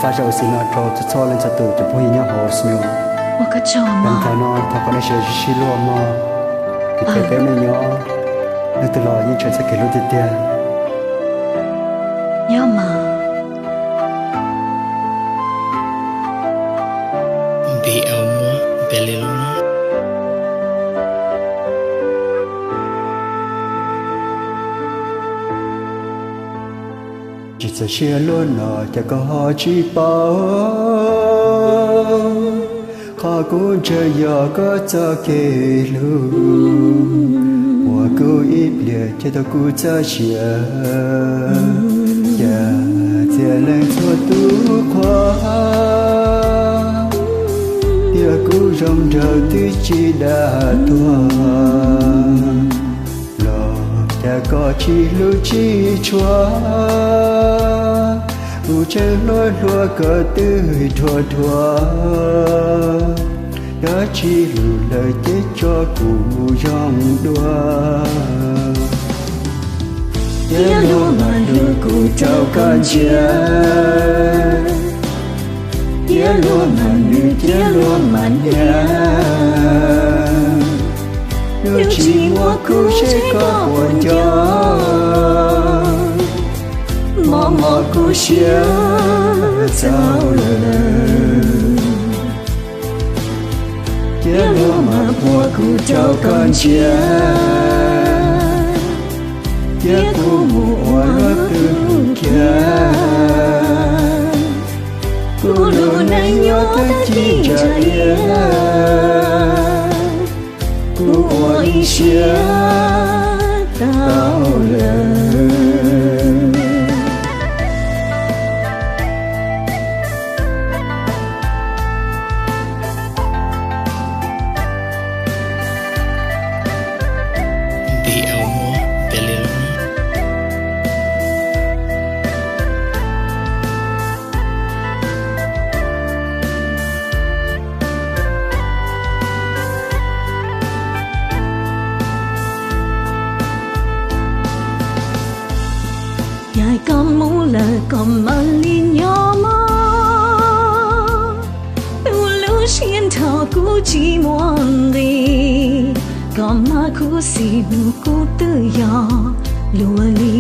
Faib zaj ua si no rau txhua txhua leej txhua tus cov phooj ywg nyob hauv Snow. Ua koj tsaug, thaum no thov kom nej sawv daws sib sib hlub mog, vim peb peb me nyob, leej twg los yeej tshuav txoj kev hlub tiag tiag. Nyob mas. Tsis txawj siab luag no cas koj ho tsis paub, qhov kuv ntshaw yog koj txoj kev hlub, muab kuv ib pliag cia tau kuv txoj sia. Cas txhia leej txhua tus qhuas, tiam kuv zoo nraug twb tsis dag tuag, los cas koj tsis hlub tsis tshua. Kuv tseem hluas hluas koj twb dhuav dhuav, koj tsis hlub lawm ces tso kuv mus zoo dua. Cia luag mam hlub kuv rau koj ntsia, cia luag mam nws cia luag mam hnia, yuav tsis muab kuv seb koj puas nco, mos mos kuv siab txaus lawm. Cia luag mam puag kuv rau koj ntsia, cia kuv mus ua luag tus khiav. Kuv lub neej yuav tag ci ntsa iab, kuv ua ib siab tau lawm. Yog koj mus lawm koj mam li nyob mog, tu lub siab nrho kuv tsis muaj nqis, koj mas khuv xim mus kuv twb yog luag li.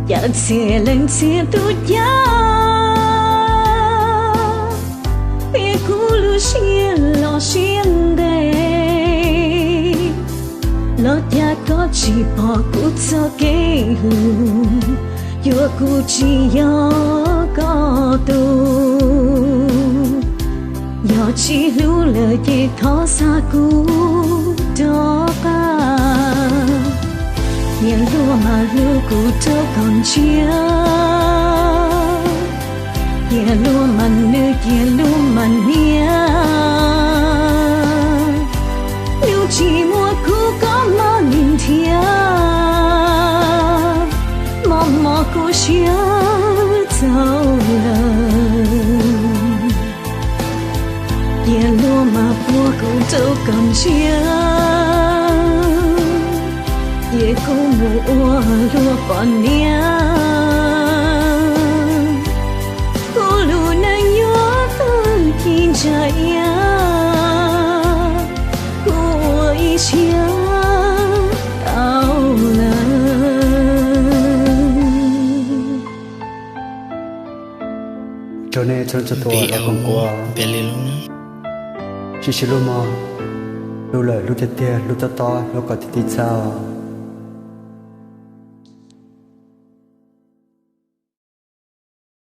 Cas txhia leej txhia tus cav, tias kuv lub siab los siab ntev, los cas koj tsis pom kuv txoj kev hlub, yuav kuv tsis yog koj tus. Yog tsis hlub lawm ces thov xa kuv rov qab. Cia luag mam hlub kuv rau koj ntsia, cia luag mam nws cia luag mam hnia. Yuav tsis muab kuv koj mog nim nrhiav, mos mos kuv siab txaus lawm. Cia luag mam puag kuv rau koj ntsia, cia kuv mus ua luag poj niam. Kuv lub neej yuav tag ci ntsa iab, kuv ua ib siab tau lawm. Rau nej txhua txhua tus los koom kuv, sib sib hlub mog, hlub lawm hlub tiag tiag, hlub tob tob, hlub kom ti ti txha.